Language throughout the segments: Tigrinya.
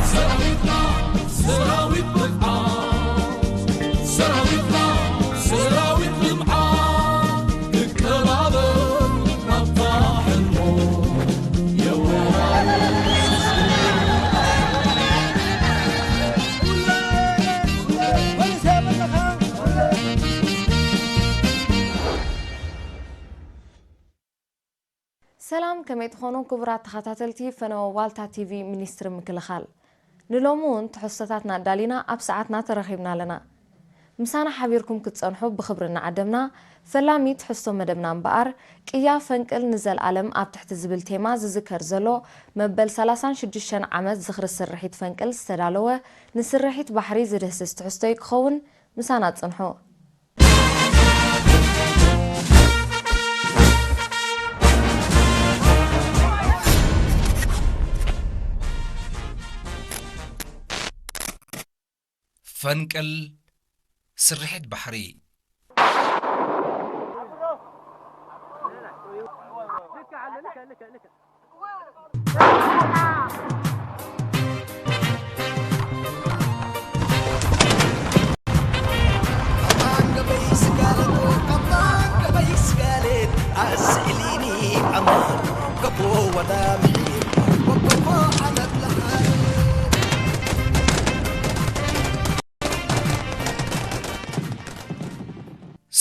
ሰራዊትና ሰራዊት ብቕዓት፣ ሰራዊትና ሰራዊት ልምዓት፣ ክቀባበል ናብታ ሕልሙ የወራርስ። ሰላም፣ ከመይ ትኾኑ ክቡራት ተኸታተልቲ ፈነወ ዋልታ ቲቪ ሚኒስትሪ ምክልኻል? ንሎሚ እውን ትሕዝቶታትና ኣዳሊና ኣብ ሰዓትና ተረኺብና ኣለና። ምሳና ሓቢርኩም ክትጸንሑ ብኽብሪ እናዓደምና፣ ፈላሚ ትሕዝቶ መደብና እምበኣር፣ ቅያ ፈንቅል ንዘልኣለም ኣብ ትሕቲ ዝብል ቴማ ዝዝከር ዘሎ መበል ሰላሳን ሽዱሽተን ዓመት ዝኽሪ ስርሒት ፈንቅል ዝተዳለወ ንስርሒት ባሕሪ ዝድህስስ ትሕዝቶ እዩ ክኸውን። ምሳና ጽንሑ። ፈንቅል ስርሒት ባሕሪ።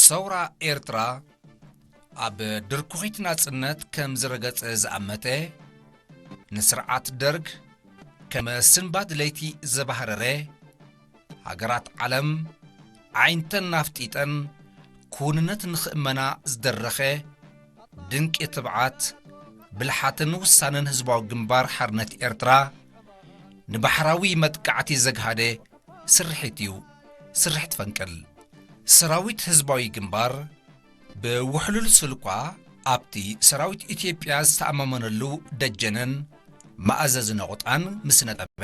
ሰውራ ኤርትራ ኣብ ድርኩኺት ናጽነት ከም ዝረገጸ ዝኣመተ፣ ንስርዓት ደርግ ከም ስንባድ ለይቲ ዘባህረረ፣ ሃገራት ዓለም ዓይንተን ናፍጢጠን ክውንነት ንኽእመና ዝደረኸ ድንቂ ትብዓት፣ ብልሓትን ውሳነን ህዝባዊ ግንባር ሓርነት ኤርትራ ንባሕራዊ መጥቃዕቲ ዘግሃደ ስርሒት እዩ፣ ስርሒት ፈንቅል። ሰራዊት ህዝባዊ ግንባር ብውሕሉል ስልኳ ኣብቲ ሰራዊት ኢትዮጵያ ዝተኣማመነሉ ደጀንን መኣዘዚ ነቑጣን ምስ ነጠበ፣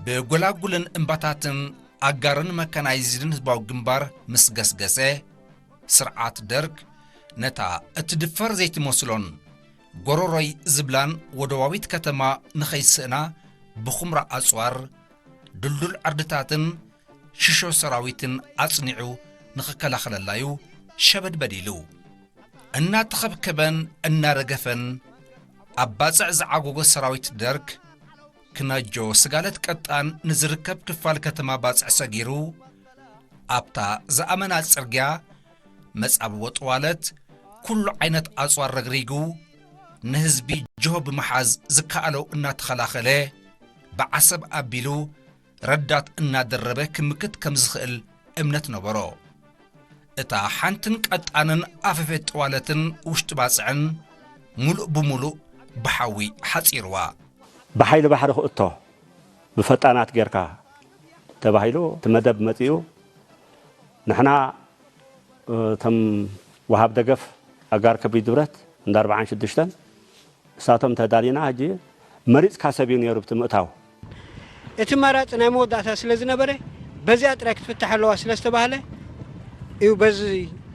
ብጎላጉልን እምባታትን ኣጋርን መካናይዝድን ህዝባዊ ግንባር ምስ ገስገሰ፣ ስርዓት ደርግ ነታ እትድፈር ዘይትመስሎን ጎሮሮይ ዝብላን ወደባዊት ከተማ ንኸይስእና ብኹምራ ኣጽዋር፣ ድልዱል ዕርድታትን ሽሾ ሰራዊትን ኣጽኒዑ ንኽከላኸለላዩ ሸበድበድ ኢሉ። እናተኸብከበን እናረገፈን ኣብ ባጽዕ ዝዓጎጎ ሰራዊት ደርግ፣ ክነጆ ስጋለት ቀጣን ንዝርከብ ክፋል ከተማ ባጽዕ ሰጊሩ፣ ኣብታ ዝኣመና ጽርግያ መጻብቦ ጥዋለት ኩሉ ዓይነት ኣጽዋር ረግሪጉ፣ ንህዝቢ ጅሆ ብምሓዝ ዝከኣሎ እናተኸላኸለ፣ ብዓሰብ ኣቢሉ ረዳት እናደረበ ክምክት ከም ዝኽእል እምነት ነበሮ። እታ ሓንትን ቀጣንን ኣፈፌት ጥዋለትን ውሽጢ ባጽዕን ምሉእ ብምሉእ ብሓዊ ሓጺርዋ። ብሓይሊ ባሕሪ ክእቶ ብፈጣናት ጌርካ ተባሂሉ እቲ መደብ መጺኡ፣ ንሕና፣ እ፣ እቶም ወሃብ ደገፍ ኣጋር ከቢድ ብረት እንዳ ኣርባዓን ሽዱሽተን እሳቶም ተዳሊና፣ ሕጂ መሪጽካ ሰብ እዩ ነይሩ ብቲ ምእታው። እቲ መራጺ ናይ መወዳእታ ስለ ዝነበረ፣ በዚኣ ጥራይ ክትፍታሕ ኣለዋ ስለ ዝተባህለ እዩ በዚ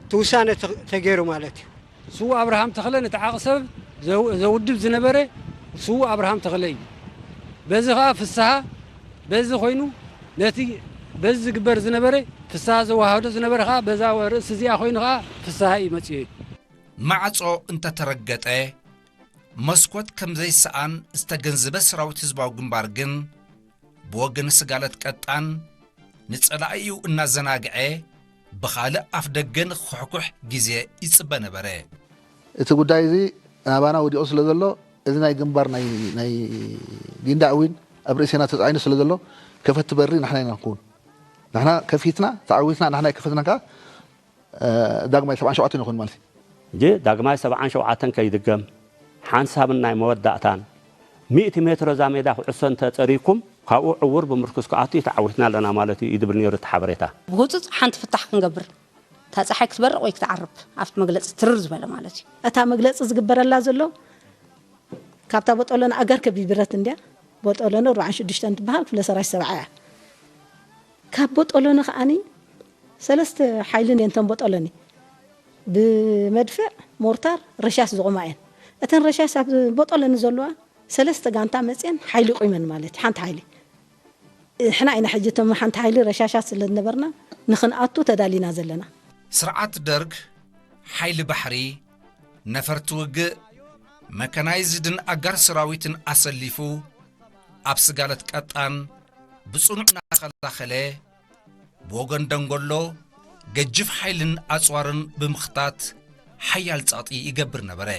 እቲ ውሳነ ተ-፣ ተገይሩ ማለት እዩ። ስዉእ ኣብርሃም ተኽለ ነቲ ዓቕሰብ ዘው-፣ ዘውድብ ዝነበረ ስዉእ ኣብርሃም ተኽለ እዩ። በዚ ኸኣ ፍስሃ በዚ ኮይኑ ነቲ በዚ ዝግበር ዝነበረ ፍስሃ ዘወሃህዶ ዝነበረ ኸኣ በዛ ርእሲ እዚኣ ኮይኑ ኸኣ ፍስሃ እዩ መጺኡ። ማዕጾ እንተተረገጠ መስኮት ከም ዘይሰኣን ዝተገንዘበ ሰራዊት ህዝባዊ ግንባር ግን ብወገን ስጋለት ቀጣን ንጸላኢኡ እናዘናግዐ ብኻልእ ኣፍ ደገ ንኽኹሕኩሕ ግዜ ይጽበ ነበረ። እቲ ጉዳይ እዚ ናባና ወዲቑ ስለ ዘሎ፣ እዚ ናይ ግንባር ናይ፣ ናይ ጊንዳዕ እውን ኣብ ርእሴና ተጻዒኑ ስለ ዘሎ፣ ከፈቲ በሪ ንሕና ኢና ንኸውን። ንሕና ከፊትና፣ ተዓዊትና፣ ንሕና ኣይከፈትናን ከኣ፣ እ፣ ዳግማይ ሰብዓን ሸውዓተን ይኹን ማለት እዩ። ሕጂ ዳግማይ ሰብዓን ሸውዓተን ከይድገም፣ ሓንሳብን ናይ መወዳእታን ሚእቲ ሜትሮ እዛ ሜዳ ኩዕሶ እንተ ጸሪግኩም፣ ካብኡ ዕውር ብምርኩስ ክኣቱ እዩ፣ ተዓዊትና ኣለና ማለት እዩ፣ እዩ ዝብል ነይሩ እቲ ሓበሬታ። ብህጹጽ ሓንቲ ፍታሕ ክንገብር፣ እታ ጸሓይ ክትበርቕ ወይ ክትዓርብ፣ ኣብቲ መግለጺ ትርር ዝበለ ማለት እዩ። እታ መግለጺ ዝግበረላ ዘሎ፣ ካብታ ቦጦሎኒ ኣጋር ከቢድ ብረት እንድያ፣ ቦጦሎኒ ኣርባዓን ሽዱሽተን ትበሃል፣ ክፍለ ሰራዊት ሰብዓ እያ። ካብ ቦጦሎኒ ከኣኒ ሰለስተ ሓይሊ እየን እተን ቦጦሎኒ፣ ብመድፍዕ፣ ሞርታር፣ ረሻሽ ዝቑማ እየን። እተን ረሻሽ ኣብ ቦጦሎኒ ዘለዋ ሰለስተ ጋንታ መፅየን ሓይሊ ቁመን ማለት እዩ። ሓንቲ ሓይሊ ንሕና ኢና ሕጂ እቶም ሓንቲ ሓይሊ ረሻሻት ስለ ዝነበርና ንክንኣቱ ተዳሊና ዘለና። ስርዓት ደርግ ሓይሊ ባሕሪ፣ ነፈርቲ ውግእ፣ መካናይዝድን ኣጋር ሰራዊትን ኣሰሊፉ ኣብ ስጋለት ቀጣን ብጽኑዕ እናተኸላኸለ ብወገን ደንጎሎ ገጅፍ ሓይልን ኣጽዋርን ብምኽታት ሓያል ጸቕጢ ይገብር ነበረ።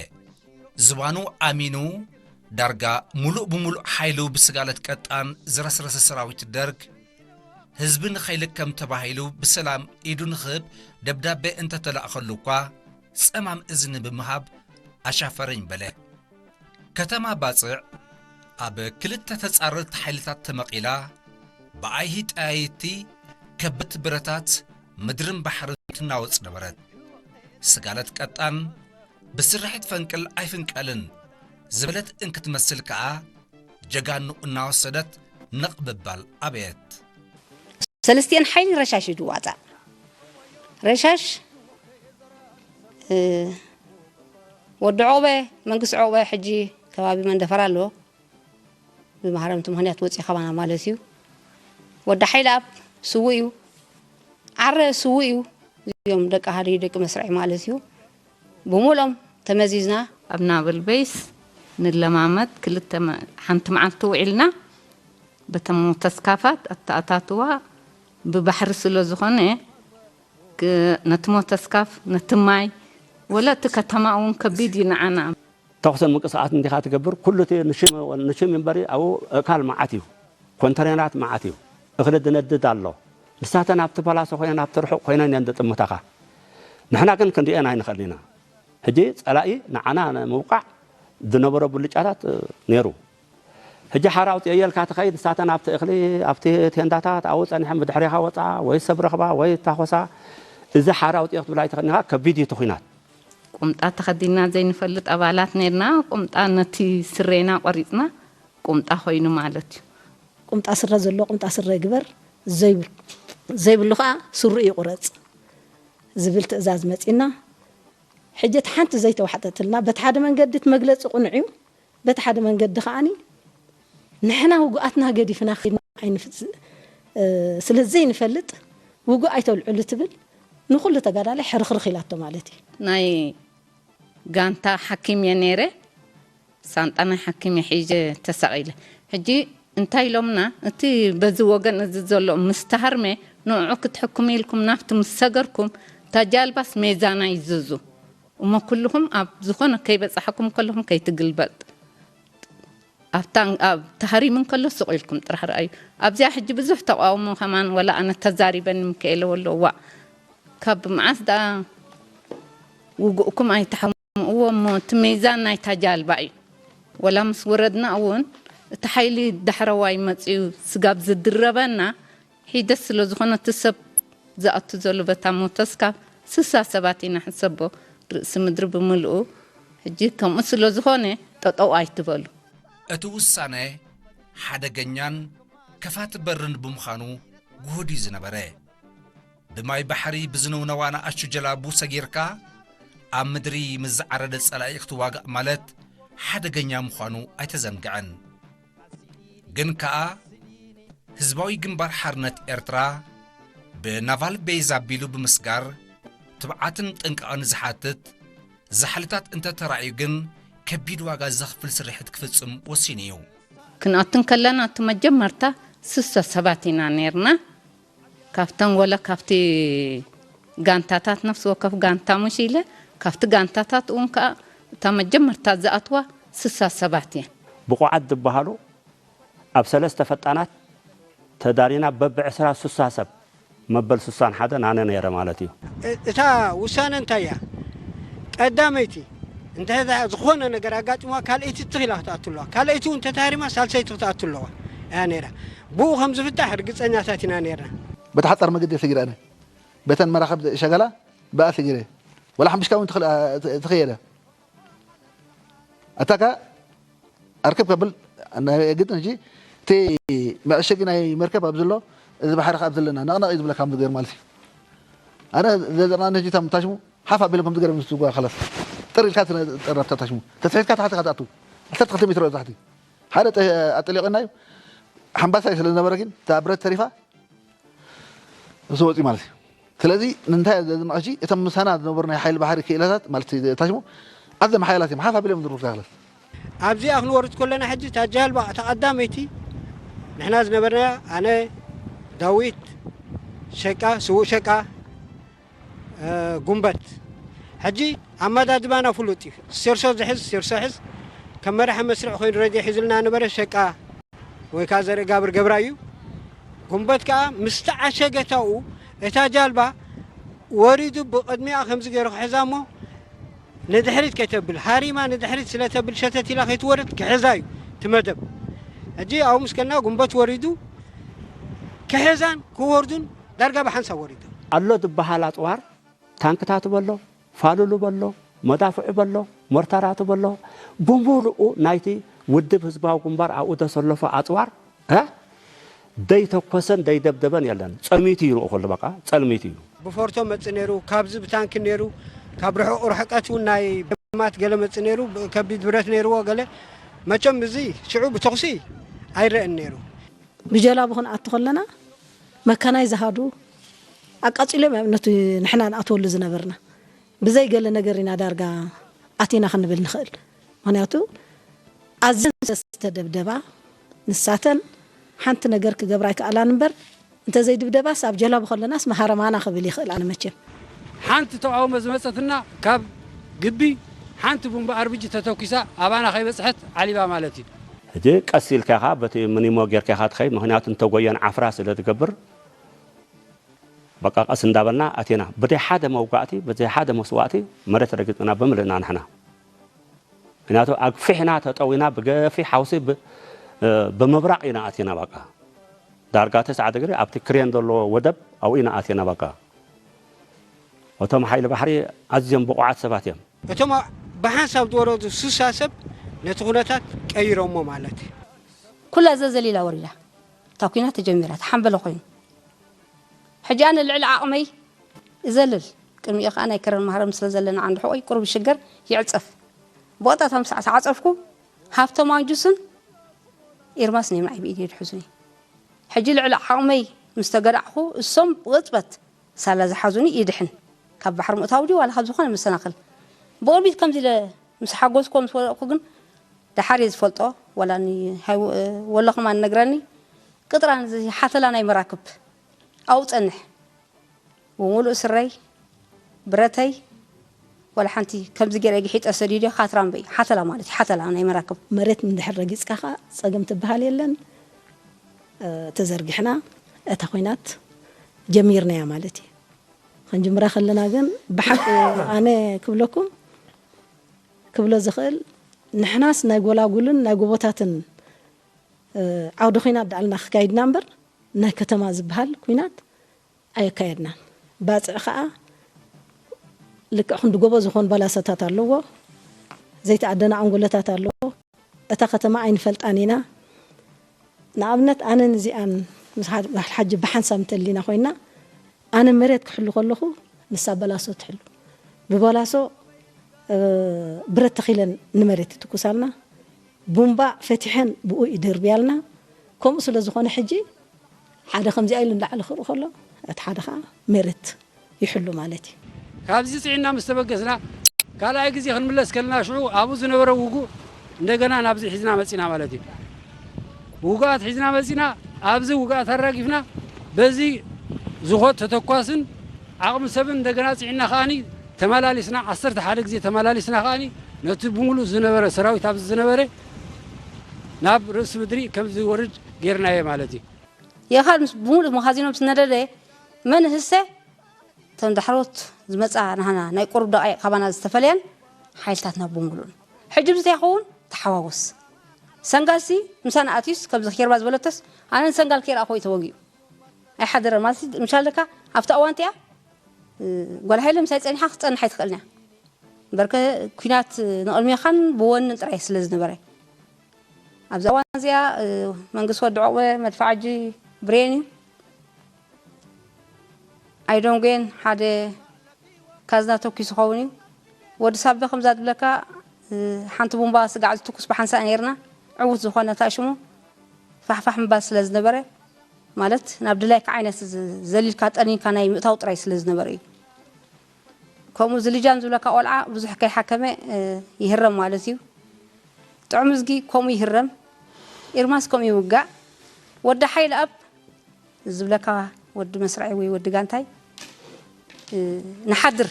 ዝባኑ ኣሚኑ ዳርጋ ሙሉእ ብሙሉእ ሓይሉ ብስጋለት ቀጣን ዝረስረሰ ሰራዊት ደርግ ህዝቢ ንኸይልከም ተባሂሉ ብሰላም ኢዱ ንኽህብ ደብዳቤ እንተተላእኸሉ እኳ ጸማም እዝኒ ብምሃብ ኣሻፈረኝ በለ። ከተማ ባጽዕ ኣብ ክልተ ተጻረርቲ ሓይልታት ተመቒላ ብኣይሂ ጠያይቲ ከበድቲ ብረታት ምድርን ባሕርን ትናወጽ ነበረት። ስጋለት ቀጣን ብስርሒት ፈንቅል ኣይፍንቀልን ዝበለት እንክትመስል ከኣ ጀጋኑ እናወሰደት ነቕ ምባል ኣበየት። ሰለስቲኤን ሓይሊ ረሻሽ እዩ ዝዋፃእ። ረሻሽ ወዲ ዑቕበ መንግስቲ ዑቕበ ሕጂ ከባቢ መንደፈራ ኣለዎ። ብማህረምቲ ምኽንያት ወፂኡ ካባና ማለት እዩ። ወዲ ሓይለኣብ ስዉእ እዩ። ዓረ ስዉእ እዩ። እዚኦም ደቂ ሃዲዩ ደቂ መስርዒ ማለት እዩ። ብምሉኦም ተመዚዝና። ኣብ ናብል ቤይስ ንለማመድ ክልተ ሓንቲ መዓልቲ ውዒልና። በተም ሞተስካፋት ኣተኣታትዋ ብባሕሪ ስለ ዝኾነ ነቲ ሞተስካፍ ነቲ ማይ ወላ እቲ ከተማ እውን ከቢድ እዩ ንዓና። ተኹስን ምንቅስቃስ እንዲኻ ትገብር ኩሉ እቲ ንሽም ንሽም እምበሪ ኣብኡ እካል መዓት እዩ። ኮንተነራት መዓት እዩ። እኽሊ ዝነድድ ኣሎ። ንሳተን ኣብቲ ፓላሶ ኮይነን ኣብቲ ርሑቕ ኮይነን እየን ዝጥምታኻ። ንሕና ግን ክንሪኤን ኣይንኽእልን ኢና። ሕጂ ጸላኢ ንዓና ንምውቃዕ ዝነበሮ ብልጫታት ነይሩ። ሕጂ ሓራ ኣውፅኦ እየ ኢልካ ትኸይድ፣ ንሳተን ኣብቲ እኽሊ ኣብቲ ቴንዳታት ኣብኡ ፀኒሐን ብድሕሬኻ ወፃ ወይ ሰብ ረኽባ ወይ ታኾሳ። እዚ ሓራ ኣውፅኦ ክትብል ኣይትኽእልን ኢኻ፣ ከቢድ እዩ እቲ ኹናት። ቁምጣ ተኸዲንና ዘይንፈልጥ ኣባላት ነርና። ቁምጣ ነቲ ስሬና ቆሪፅና ቁምጣ ኮይኑ ማለት እዩ። ቁምጣ ስረ ዘሎ ቁምጣ ስረ ግበር፣ ዘይብሉ ዘይብሉ ከዓ ስርኡ ይቁረፅ ዝብል ትእዛዝ መፂና። ሕጂ እቲ ሓንቲ ዘይተዋሕጠትልና በቲ ሓደ መንገዲ እቲ መግለፂ ቁኑዕ እዩ። በቲ ሓደ መንገዲ ከዓኒ ንሕና ውጉኣትና ገዲፍና ከይድና ኣይንፍ- ስለ ዘይንፈልጥ ውጉእ ኣይተልዕሉ ትብል ንኹሉ ተጋዳላይ ሕርኽርኽ ኢላቶ ማለት እዩ። ናይ ጋንታ ሓኪም እየ ነይረ። ሳንጣ ናይ ሓኪም እየ ሒዘ ተሳቒለ። ሕጂ እንታይ ኢሎምና፣ እቲ በዚ ወገን እዚ ዘሎ ምስ ተሃርመ ንዕዑ ክትሕክሙ ኢልኩም ናብቲ ምስ ሰገርኩም፣ እታ ጃልባስ ሜዛና ይዝዙ እሞ ኩልኹም ኣብ ዝኾነ ከይበጻሕኩም ከለኹም ከይትግልበጥ። ኣብታ ኣብ ተሃሪሙ እንከሎ ስቕ ኢልኩም ጥራሕ ረኣዩ። ኣብዚኣ ሕጂ ብዙሕ ተቃውሞ ከማን ወላ ኣነ ተዛሪበኒ ምክኤለ ወሎ ዋእ ካብ መዓስ ደኣ ውግእኩም ኣይትሓምቕዎ እሞ እቲ ሚዛን ናይታ ጃልባ እዩ። ወላ ምስ ወረድና እውን እቲ ሓይሊ ዳሕረዋይ መጺኡ ስጋብ ዝድረበና ሒደት ስለ ዝኾነ እቲ ሰብ ዝኣቱ ዘሎ በታ ሞተስካፍ ስሳ ሰባት ኢና ሕሰቦ ርእሲ ምድሪ ብምልኡ ሕጂ ከምኡ ስለ ዝኾነ ጠጠው ኣይትበሉ። እቲ ውሳነ ሓደገኛን ከፋቲ በርን ብምዃኑ ግሁድ እዩ ዝነበረ። ብማይ ባሕሪ ብዝንውነዋ ንኣሽቱ ጀላቡ ሰጊርካ ኣብ ምድሪ ምስ ዝዓረደ ጸላኢ ክትዋጋእ ማለት ሓደገኛ ምዃኑ ኣይተዘንግዐን። ግን ከኣ ህዝባዊ ግንባር ሓርነት ኤርትራ ብናቫል ቤዝ ኣቢሉ ብምስጋር ትብዓትን ጥንቃቐን ዝሓትት ዛሕልታት እንተተራእዩ ግን ከቢድ ዋጋ ዘኽፍል ስርሒት ክፍጽም ወሲኑ እዩ። ክንኣቱ እንከለና እቲ መጀመርታ ስሳ ሰባት ኢና ነይርና። ካብተን ወለ ካብቲ ጋንታታት ነፍሲ ወከፍ ጋንታ ሙሽ ኢለ ካብቲ ጋንታታት እውን ከዓ እታ መጀመርታ ዝኣትዋ ስሳ ሰባት እየን። ብቑዓት ዝበሃሉ ኣብ ሰለስተ ፈጣናት ተዳሊና በብ ዕስራ ሱሳ ሰብ መበል ሱሳን ሓደን ኣነ ነይረ ማለት እዩ። እታ ውሳነ እንታይ እያ? ቀዳመይቲ እንተ ዝኾነ ነገር ኣጋጢምዋ ካልኣይቲ ትኽኢላ ክትኣቱ ኣለዋ። ካልኣይቲ እውን ተታሪማ ሳልሰይቲ ክትኣቱ ኣለዋ እያ ነይራ። ብኡ ከም ዝፍታሕ ርግፀኛታት ኢና ነይርና። በቲ ሓፃር መገዲ እየ ሰጊረ ኣነ። በተን መራኽብ ሸገላ ብኣ ሰጊረ። ወላ ሓምቢሽካ እውን ትኽእል ትኽየደ። ኣታካ ኣርከብ ከብል ናይ ግድን ሕጂ እቲ መዐሸጊ ናይ መርከብ ኣብዚ ኣሎ፣ እዚ ባሕሪ ከኣ ኣብዚ ኣለና ነቕነቕ እዩ ዝብለካ ከምዚ ገይሩ ማለት እዩ። ኣነ ዘዘቕናኒ ሕጂ እታ ታሽሙ ሓፍ ኣቢለ ከምዚ ገይረ ምስ ዝጓ ከለስ ጥር ኢልካ ትነጥር ኣብታ ታሽሙ ተትሒዝካ ታሕቲ ኢኻ ትኣቱ ዓሰርተ ክልተ ሜትሮ እያ ታሕቲ ሓደ ጠ- ኣጠሊቕና እዩ። ሓምባሳይ ስለ ዝነበረ ግን እታ ብረት ተሪፋ እሱ ወፂኡ ማለት እዩ። ስለዚ ንምንታይ ዘድንቕ ሕጂ እቶም ምሳና ዝነበሩ ናይ ሓይሊ ባሕሪ ክኢላታት ማለት ታሽሙ ኣዘም ሓያላት እዮም ሓፍ ኣቢሎም ዝሩፍ ዳክለት ኣብዚኣ ክንወርድ ከለና ሕጂ እታ ጃልባ እታ ቀዳመይቲ ንሕና ዝነበርና ኣነ ዳዊት ሸቃ ስዉእ ሸቃ ጉንበት ሕጂ ኣመዳድባና ፍሉጥ እዩ። ሴርሶ ዝሕዝ ሴርሶ ሕዝ ከም መራሒ መስርዕ ኮይኑ ረድዮ ሒዙልና ነበረ ሸቃ ወይ ከዓ ዘርኢ ጋብር ገብራ እዩ። ጉንበት ከዓ ምስ ተዓሸገታኡ እታ ጃልባ ወሪዱ ብቕድሚኣ ከምዚ ገይሩ ክሕዛ እሞ ንድሕሪት ከይተብል ሃሪማ ንድሕሪት ስለተብል ሸተት ኢላ ከይትወርድ ክሕዛ እዩ ትመደብ። ሕጂ ኣብኡ ምስ ከና ጉንበት ወሪዱ ክሕዛን ክወርዱን ዳርጋ ብሓንሳብ ወሪዶም። ኣሎ ዝበሃል ኣፅዋር ታንክታት በሎ ፋሉሉ በሎ መዳፍዑ በሎ ሞርታራት በሎ ብምሉኡ ናይቲ ውድብ ህዝባዊ ግንባር ኣብኡ ዘሰለፎ ኣፅዋር እ ደይተኮሰን ደይደብደበን የለን። ፀልሚቱ እዩ ንኡ ከሎ በቃ ፀልሚቱ እዩ። ብፎርቶ መፅ ነይሩ፣ ካብዚ ብታንኪ ነይሩ፣ ካብ ርሑቕ ርሕቀት እውን ናይ ማት ገለ መፅ ነይሩ፣ ከቢድ ብረት ነይርዎ ገለ መቸም እዚ ሽዑ ብተኹሲ ኣይረአን ነይሩ። ብጀላቡ ክንኣቱ ከለና መካናይዝ ኣሃዱ ኣቃፂሎም እዮም ነቲ ንሕና ንኣትወሉ ዝነበርና። ብዘይ ገለ ነገር ኢና ዳርጋ ኣቲና ክንብል ንኽእል። ምኽንያቱ ኣዝየን ዝተደብደባ ንሳተን ሓንቲ ነገር ክገብራ ኣይከኣላን እምበር እንተዘይድብደባስ ኣብ ጀላቡ ከለናስ መሃረማና ክብል ይኽእል ኣነ መቸም። ሓንቲ ተቓውሞ ዝመፀትና ካብ ግቢ ሓንቲ ቡምባ ኣርቢጂ ተተኩሳ ኣባና ከይበፅሐት ዓሊባ ማለት እዩ። ሕጂ ቀስ ኢልካ ኢኻ በቲ ምኒሞ ጌርካ ኢኻ ትኸይድ፣ ምኽንያቱ እንተጎየን ዓፍራ ስለ ትገብር በቃ ቀስ እንዳበልና ኣቲና ብደይ ሓደ መውጋእቲ ብደይ ሓደ መስዋእቲ መሬት ረጊፅና ብምልእና ንሕና ምክንያቱ ኣግፊሕና ተጠዊና ብገፊሕ ሓውሲ ብምብራቕ ኢና ኣቲና በቃ ዳርጋ ተስዓ ድግሪ ኣብቲ ክሬን ዘለዎ ወደብ ኣብኡ ኢና ኣቲና በቃ እቶም ሓይሊ ባሕሪ ኣዝዮም ብቑዓት ሰባት እዮም እቶም ብሓንሳብ ዝወረዱ ስሳ ሰብ ነቲ ኩነታት ቀይሮሞ ማለት እዩ ኩላ ዘዘሊላ ወሪዳ እታ ኩናት ተጀሚራ ተሓንበለ ኮይኑ ሕጂ ኣነ ልዕሊ ዓቕመይ እዘልል ቅድሚኡ ከዓ ናይ ክረን ማህረም ስለ ዘለና ዓንዲ ሕቆይ ቁሩብ ይሽገር ይዕፀፍ ብቐጥታ ምሳዕ ተዓፀፍኩ ሃብቶም ኣንጁስን ኤርማስን እዮም ንዓይ ብኢድ የድሕዙኒ ሕጂ ልዕሊ ዓቕመይ ምስ ተገዳዕኹ እሶም ብቕፅበት ሳላ ዝሓዙኒ ይድሕን ካብ ባሕሪ ምእታው ድዩ ዋላ ካብ ዝኾነ መሰናኽል ብቕድሚት ከምዚ ኢለ ምስ ሓጎስኮ ምስ ወደቕኩ ግን ደሓር እየ ዝፈልጦ ዋላ ወሎ ከማን ነግረኒ ቅጥራን እዚ ሓተላ ናይ መራክብ ኣብኡ ጸንሕ ብምሉእ ስረይ ብረተይ ዋላ ሓንቲ ከምዚ ገይረ ግሒጠ ሰዲደ ካትራምበይ ሓተላ ማለት እዩ ሓተላ ናይ መራክብ መሬት እንድሕር ረጊፅካ ከዓ ፀገም ትበሃል የለን ተዘርጊሕና እታ ኮይናት ጀሚርናያ ማለት እዩ ክንጅምራ ከለና ግን ብሓቂ ኣነ ክብለኩም ክብሎ ዝኽእል ንሕናስ ናይ ጎላጉልን ናይ ጎቦታትን ዓውደ ኹናት ዳኣልና ክካይድና እምበር ናይ ከተማ ዝበሃል ኩናት ኣየካየድናን። ባፅዕ ከዓ ልክዕ ክንዲ ጎቦ ዝኾኑ ባላሰታት ኣለዎ፣ ዘይተኣደነ ኣንጎለታት ኣለዎ። እታ ከተማ ኣይንፈልጣን ኢና። ንኣብነት ኣነን እዚኣን ምስ ሓጅ ብሓንሳብ እንተሊና ኮይና ኣነ መሬት ክሕሉ ከለኹ ንሳ በላሶ ትሕሉ። ብበላሶ ብረት ተኺለን ንመሬት ይትኩሳልና። ቡምባ ፈቲሐን ብኡ ይደርብያልና። ከምኡ ስለ ዝኾነ ሕጂ ሓደ ከምዚኣ ኢሉ ንላዕሊ ክርኢ ከሎ እቲ ሓደ ከዓ መሬት ይሕሉ ማለት እዩ። ካብዚ ፅዒና ምስ ተበገስና ካልኣይ ግዜ ክንምለስ ከለና ሽዑ ኣብኡ ዝነበረ ውጉእ እንደገና ናብዚ ሒዝና መፂና ማለት እዩ። ውጉኣት ሒዝና መፂና ኣብዚ ውጉኣት ኣራጊፍና በዚ ዝኾት ተተኳስን ዓቕሚ ሰብን እንደገና ፅዒና ከዓኒ ተመላሊስና ዓሰርተ ሓደ ግዜ ተመላሊስና ከዓኒ ነቲ ብምሉእ ዝነበረ ሰራዊት ኣብዚ ዝነበረ ናብ ርእሲ ምድሪ ከም ዝወርድ ጌርናዮ ማለት እዩ። የኻል ምስ ብምሉእ መኻዚኖም ስነደደ መን ህሰ እተን ዳሕሮት ዝመፃ ናህና ናይ ቁሩብ ደቃይቕ ካባና ዝተፈለየን ሓይልታትና ብምሉእን ሕጂ ብዝተይ ኸውን ተሓዋወስ ሰንጋልሲ ምሳና ኣትዩስ ከምዚ ኬርባ ዝበለቶስ ኣነ ንሰንጋል ከይረኣኹ እዩ ተወጊኡ ኣይሓደረን ማለት ምሻል ደካ ኣብቲ እዋን እቲኣ ጓል ሃይለ ምሳይ ፀኒሓ ክትፀንሕ ኣይትኽእልን እያ በርከ ኩናት ንቕድሜኻን ብወንን ጥራይ ስለ ዝነበረ ኣብዛ እዋን እዚኣ መንግስቲ ወዲ ዑቕበ መድፍዓጂ ብሬን እዩ ኣይዶንጎን ሓደ ካዝና ተኩስ ይኸውን እዩ ወዲ ሳበ ከምዛ ትብለካ ሓንቲ ቡምባ ስጋዕ ዝትኩስ ብሓንሳእ ነይርና ዕዉት ዝኾነ እንታይ ሽሙ ፋሕፋሕ ምባል ስለ ዝነበረ፣ ማለት ናብ ድላይካ ዓይነት ዝ-፣ ዘሊልካ ጠኒንካ ናይ ምእታው ጥራይ ስለ ዝነበረ እዩ። ከምኡ ዝልጃን ዝብለካ ቆልዓ ብዙሕ ከይሓከመ፣ እ፣ ይህረም ማለት እዩ። ጥዑም እዝጊ ከምኡ ይህረም፣ ኤርማስ ከምኡ ይውጋዕ። ወዲ ሓይል ኣብ ዝብለካ ወዲ መስርዐይ ወይ ወዲ ጋንታይ፣ እ፣ ንሓድር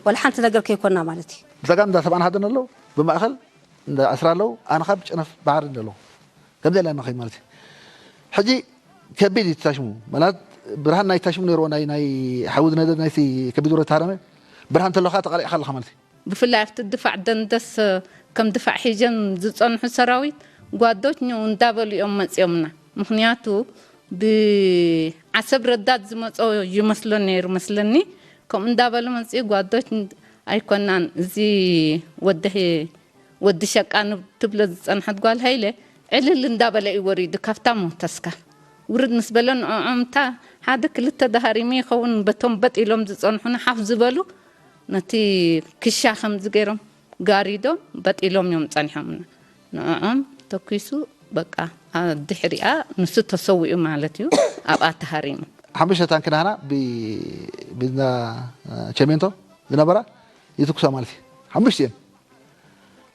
ወላ ሓንቲ ነገር ከይኮና ማለት እዩ። ብጸጋም እንዳ ሰብዓን ሓደን ኣሎ፣ ብማእኸል እንዳ ዕስራ ኣለዉ፣ ኣነ ካብ ጨነፍ ባሕሪ ኣለዉ። ከምዚ ኢልና ንኸይድ ማለት እዩ። ሕጂ ከቢድ እዩ እቲ ታሽሙ። ማለት ብርሃን ናይ ታሽሙ ነይርዎ፣ ናይ፣ ናይ ሓዊ ዝነደድ ናይቲ ከቢድ ወረ ተሃረመ፣ ብርሃን ተለኻ ተቓሊዕካ ኣለኻ ማለት እዩ። ብፍላይ ኣብቲ ድፋዕ ደንደስ ከም ድፋዕ ሒዞም ዝጸንሑ ሰራዊት ጓዶች ነው እንዳበሉ እዮም መጺኦምና። ምኽንያቱ ብዓሰብ ረዳት ዝመጾ ይመስሎ ነይሩ መስለኒ። ከምኡ እንዳበሉ መጺኡ ጓዶች ኣይኮናን፣ እዚ ወዲ ሕ-፣ ወዲ ሸቃ ንብ-፣ ትብሎ ዝጸንሐት ጓል ሃይለ ዕልል እንዳበለ እዩ ወሪዱ ካብታ ሞተስካል። ውርድ ምስ በለ ንዕዖም እታ ሓደ ክልተ ዳሃሪሙ ይኸውን በቶም በጥ ኢሎም ዝጸንሑና ሓፍ ዝበሉ ነቲ ክሻ ከምዚ ገይሮም ጋሪዶም በጥ ኢሎም እዮም ጸኒሖምና። ንዕዖም ተኲሱ በቃ ኣ-፣ ድሕሪኣ ንሱ ተሰዊኡ ማለት እዩ። ኣብኣ ተሃሪሙ። ሓሙሽተ ታንኪ ናህና ብ-፣ ብና ቸሜንቶ ዝነበራ ይትኩሳ ማለት እዩ። ሓሙሽተ እየን።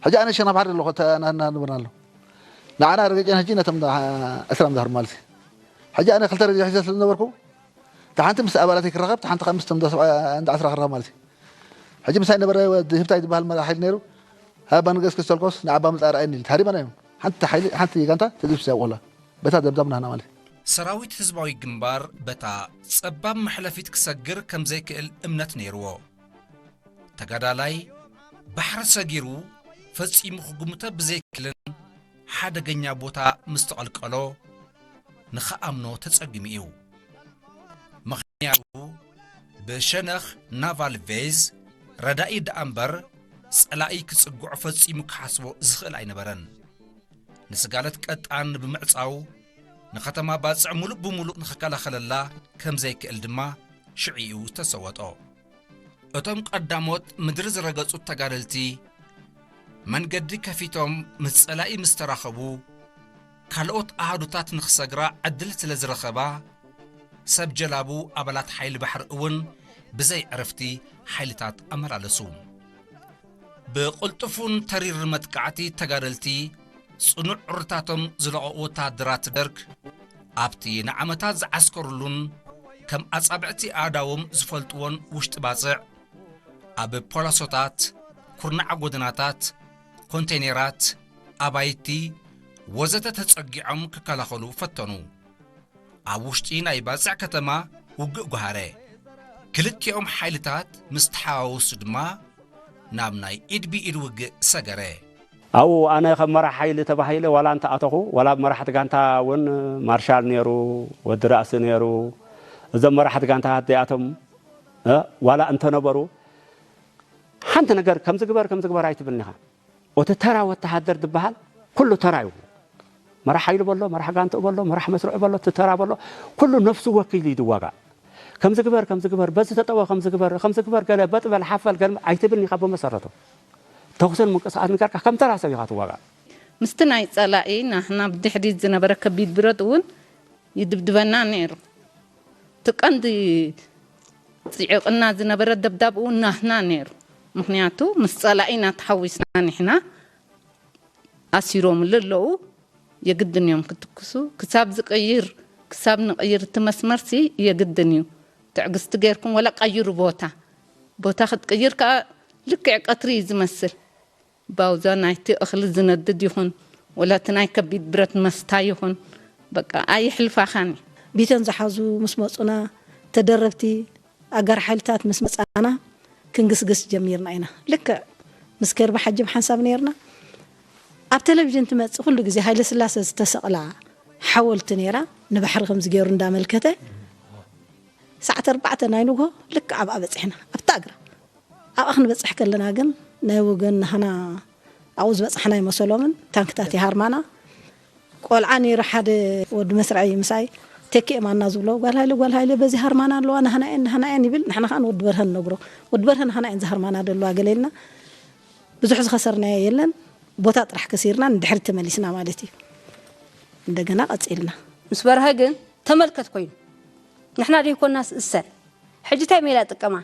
ሕጂ ኣነ ሸና ባሕሪ ኣለኹ፣ እተ-፣ ና-፣ ና-፣ ንብርና ኣሎ። ንዓና ረገጨን ሕጂ ነቶም ዳ-፣ ዕስራ ምዛህር ማለት እዩ። ሕጂ ኣነ ክልተ ረድዮ ሒዘ ስለ ዝነበርኩ፣ እታ ሓንቲ ምስ ኣባላተይ ክራኸብ፣ እታ ሓንቲ ከዓ ምስቶም ዳ-፣ ሰብዓ-፣ እንዳ ዕስራ ክራኸብ ማለት እዩ። ሕጂ ምሳይ ነበረ ወዲ ህብታይ ዝበሃል መራሒ ሓይሊ ነይሩ። ሃባ ንገስ ክስተልኮስ ንዓባ ምጻእ ረኣየኒ ኢሉ ተሃሪመና እዮም። ሓንቲ ሓይሊ፣ ሓንቲ ጋንታ ተደምሲሳ ውዕላ። በታ ደብዳብ ናህና ማለት እዩ። ሰራዊት ህዝባዊ ግንባር በታ ጸባብ መሕለፊት ክሰግር ከም ዘይክእል እምነት ነይርዎ። ተጋዳላይ ባሕሪ ሰጊሩ ፈጺሙ ክግምቶ ብዘይክልን ሓደገኛ ቦታ ምስ ተቐልቀሎ ንኽኣምኖ ተጸጊሙ እዩ። ምኽንያቱ ብሸነኽ ናቫል ቬዝ ረዳኢ ደኣ እምበር ጸላኢ ክጽግዖ ፈጺሙ ክሓስቦ ዝኽእል ኣይነበረን። ንስጋለት ቀጣን ብምዕጻው ንኸተማ ባጽዕ ሙሉእ ብሙሉእ ንኽከላኸለላ ከም ዘይክእል ድማ ሽዑ እዩ ዝተሰወጦ። እቶም ቀዳሞት ምድሪ ዝረገጹ ተጋደልቲ መንገዲ ከፊቶም ምስ ጸላኢ ምስ ተራኸቡ ካልኦት ኣሃዱታት ንኽሰግራ ዕድል ስለ ዝረኸባ ሰብ ጀላቡ ኣባላት ሓይሊ ባሕሪ እውን ብዘይ ዕረፍቲ ሓይልታት ኣመላለሱ። ብቕልጡፉን ተሪር መጥቃዕቲ ተጋደልቲ ጽኑዕ ዕርታቶም ዝለቐቑ ወተሃደራት ደርግ ኣብቲ ንዓመታት ዝዓስከሩሉን ከም ኣጻብዕቲ ኣእዳዎም ዝፈልጥዎን ውሽጢ ባጽዕ ኣብ ፖላሶታት፣ ኩርናዕ ጎደናታት፣ ኮንቴይነራት፣ ኣባይቲ ወዘተ ተጸጊዖም ክከላኸሉ ፈተኑ። ኣብ ውሽጢ ናይ ባጽዕ ከተማ ውግእ ጓሃረ። ክልቲኦም ሓይልታት ምስ ተሓዋወሱ ድማ ናብ ናይ ኢድ ብኢድ ውግእ ሰገረ። ኣብኡ ኣነ ከም መራሕ ሓይሊ ተባሂለ ዋላ እንተኣተኹ ዋላ ኣብ መራሕቲ ጋንታ እውን ማርሻል ነይሩ፣ ወዲ ራእሲ ነይሩ። እዞም መራሕቲ ጋንታታት እዚኣቶም እ ዋላ እንተነበሩ ሓንቲ ነገር ከምዚ ግበር ከምዚ ግበር ኣይትብልኒ ኢኻ። እቲ ተራ ወተሃደር ዝበሃል ኩሉ ተራ እዩ። መራሕ ሓይሉ በሎ፣ መራሕ ጋንትኡ በሎ፣ መራሕ መስርዑ በሎ፣ እቲ ተራ በሎ፣ ኩሉ ነፍሱ ወኪሉ እዩ ዝዋጋእ። ከምዚ ግበር ከምዚ ግበር፣ በዚ ተጠወ ከምዚ ግበር፣ ከምዚ ግበር ገለ በጥ በል ሓፍ በል ገለ ኣይትብልኒ ኢኻ ብመሰረቱ። ተኹስን ምንቅስቓስ ንገርካ ከም ተራ ሰብ ኢኻ ትዋጋእ። ምስቲ ናይ ጸላኢ ናህና ብድሕሪት ዝነበረ ከቢድ ብረት እውን ይድብድበና ነይሩ። እቲ ቀንዲ ጽዒቕና ዝነበረ ደብዳብ እውን ናህና ነይሩ። ምኽንያቱ ምስ ጸላኢና ተሓዊስና ንሕና ኣሲሮምሉ ኣለዉ። የግድን እዮም ክትኩሱ። ክሳብ ዝቕይር፣ ክሳብ ንቕይር እቲ መስመርሲ የግድን እዩ። ትዕግስቲ ጌርኩም ወላ ቀይሩ ቦታ። ቦታ ክትቅይር ከኣ ልክዕ ቀትሪ እዩ ዝመስል። ባውዛ ናይቲ እኽሊ ዝነድድ ይኹን ወላ እቲ ናይ ከቢድ ብረት መስታ ይኹን በቃ ኣይሕልፋኻን እዩ። ቢተን ዝሓዙ ምስ መጹና ተደረብቲ ኣጋር ሓይልታት ምስ መጻና ክንግስግስ ጀሚርና ኢና። ልክዕ ምስ ከርቢ ሓጂ ብሓንሳብ ነይርና። ኣብ ቴሌቪዥን ትመጽእ ኩሉ ግዜ ሃይለ ስላሰ ዝተሰቕላ ሓወልቲ ነይራ ንባሕሪ ከምዚ ገይሩ እንዳመልከተ ሰዓት ኣርባዕተ ናይ ንግሆ ልክዕ ኣብኣ በጺሕና ኣብታ እግራ። ኣብኣ ክንበጽሕ ከለና ግን ናይ ወገን ናህና ኣብኡ ዝበጻሕና ኣይመሰሎምን። ታንክታት ይሃርማና። ቆልዓ ነይሩ ሓደ ወዲ መስርዐይ ምሳይ ተኪኤም ኣና ዝብሎ ጓል ሃይለ ጓል ሃይለ በዚ ሃርማና ኣለዋ ናህና እየን ናህና እየን ይብል። ንሕና ከዓ ንወዲ በርሀ ንነግሮ ወዲ በርሀ ናህና እየን ዝሃርማና ደለዋ ገለ ኢልና ብዙሕ ዝኸሰርናዮ የለን። ቦታ ጥራሕ ከሲርና ንድሕሪት ተመሊስና ማለት እዩ። እንደገና ቀጺልና። ምስ በርሀ ግን ተመልከት ኮይኑ። ንሕና ደይኮናስ እሰን። ሕጂ እንታይ ሜላ ጥቀማ?